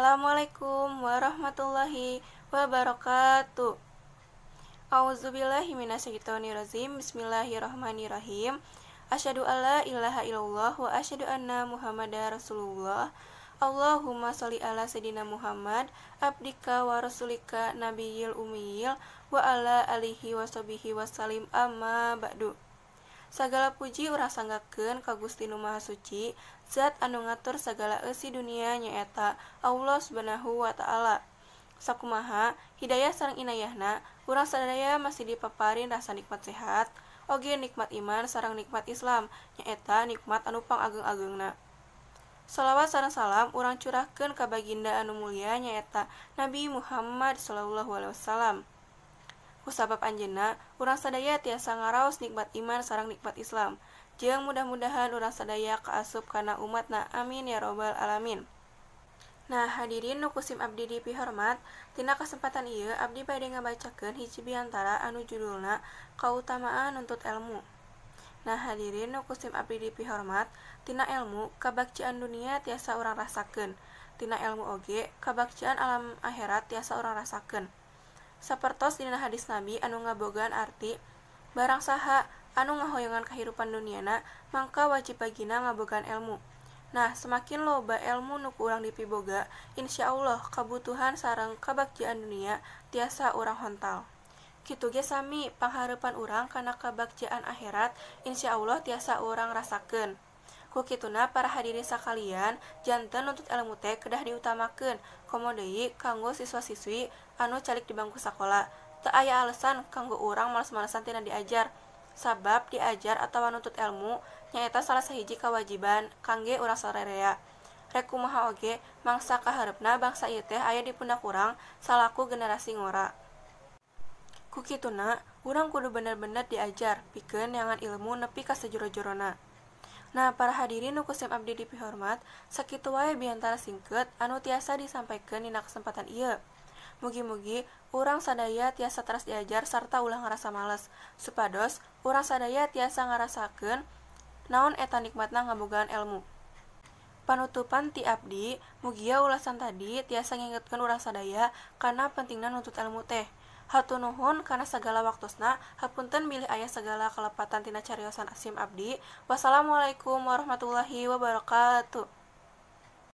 Wassalamualaikum warahmatullahi wabarakatuh. Auzubillahi minasyaitonirrajim. Bismillahirrahmanirrahim. Asyhadu alla ilaha illallah wa asyhadu anna Muhammadar Rasulullah. Allahumma sholli ala sayidina Muhammad abdika wa rasulika nabiyil ummiyil wa ala alihi washabihi wasallim, amma ba'du. Sagala puji urang sanggakeun ka Gusti Nu Maha Suci, zat anu ngatur sagala eusi dunia nyaeta Allah Subhanahu wa taala. Sakumaha hidayah sareng inayahna, urang sadaya masih dipaparin rasa nikmat sehat, oge nikmat iman sareng nikmat Islam, nyaeta nikmat anu pangageng-agengna. Salawat sareng salam urang curahkeun ka baginda anu mulia nyaeta Nabi Muhammad sallallahu alaihi wasallam. Kusabab anjeunna, urang sadaya tiasa ngaraos nikmat iman sareng nikmat Islam. Jeung mudah-mudahan urang sadaya kaasup kana umatna, amin ya robbal alamin. Nah, hadirin nu kusim abdi dipihormat, tina kesempatan ieu abdi bade ngabacakeun hiji biantara anu judulna Kautamaan Nuntut Elmu. Nah, hadirin nu kusim abdi dipihormat, tina elmu kabakjaan dunia tiasa urang rasakeun. Tina elmu oge kabakjaan alam akhirat tiasa urang rasakeun. Sapertos dina hadis Nabi anu ngabogaan arti barang saha anu ngahoyongan kahirupan duniana mangka wajib bagina ngabogaan elmu. Nah, semakin loba elmu nu ku urang dipiboga, insyaallah kabutuhan sareng kabagjaan dunia tiasa urang hontal. Kitu ge sami panghareupan urang kana kabagjaan akhirat insyaallah tiasa urang rasakeun. Ku kituna para hadirin sakalian, janten nuntut elmu teh kedah diutamakeun, komo deui kanggo siswa-siswi anu calik di bangku sakola. Teu aya alasan kanggo urang males-malesan tina diajar, sabab diajar atawa nuntut elmu nyaeta salah sahiji kawajiban kangge urang sararea. Rek kumaha oge mangsa kahareupna bangsa ieu teh aya di pundak urang salaku generasi ngora. Ku kituna urang kudu bener-bener diajar pikeun neangan ilmu nepi ka sajero-jerona. Nah, para hadirin nu kusim abdi dipihormat, sakitu wae biantara singkeut anu tiasa disampaikeun dina kesempatan ieu. Mugi-mugi urang sadaya tiasa teras diajar sarta ulah ngarasa males, supados urang sadaya tiasa ngarasakeun naon eta nikmatna ngabogaan elmu. Panutupan ti abdi, mugia ulasan tadi tiasa ngingetkeun urang sadaya kana pentingna nuntut elmu teh. Hatur nuhun kana sagala waktosna, hapunten bilih aya sagala kalepatan tina cariosan asim abdi. Wassalamualaikum warahmatullahi wabarakatuh.